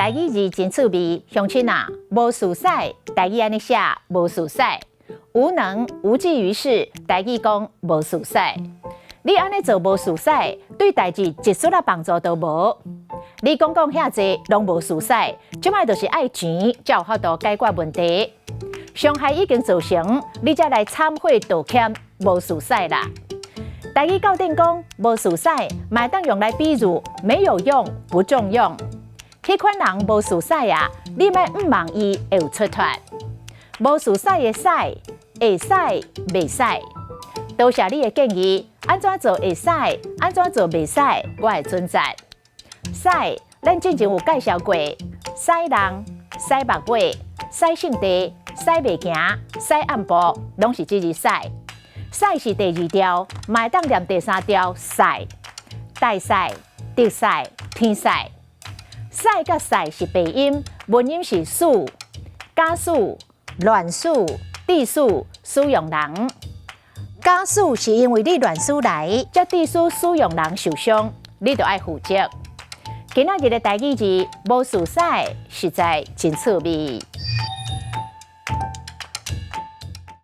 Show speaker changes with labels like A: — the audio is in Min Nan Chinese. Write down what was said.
A: 台語字真趣味，鄉親啊，無事使，台語按呢寫，無事使，無能無濟於事，台語講無事使。你按呢做無事使，對代誌一絲仔幫助都無。你講講遐濟攏無事使，這擺就是愛錢才有法度解決問題。傷害已經造成，你才來懺悔道歉，無事使啦。台語教典講無事使，嘛會當用來比喻沒有用、不中用。彼款人無事使啊，你莫向望伊會有出脫。無事使的使，會使袂使。多謝你的建議，按怎做會使，按怎做袂使，我會準則。使，咱之前有介紹過，使人、使目尾、使性地、使袂行、使暗步，攏是這字使。使是第二調，嘛會當念第三調，使、大使、特使、天使。使佮賽是白音，文音是使、假使、亂使、致使、使用人。假使是因為你亂使來，才致使使用人受傷，你就愛負責。今仔日的台語字無事使，實在真趣味。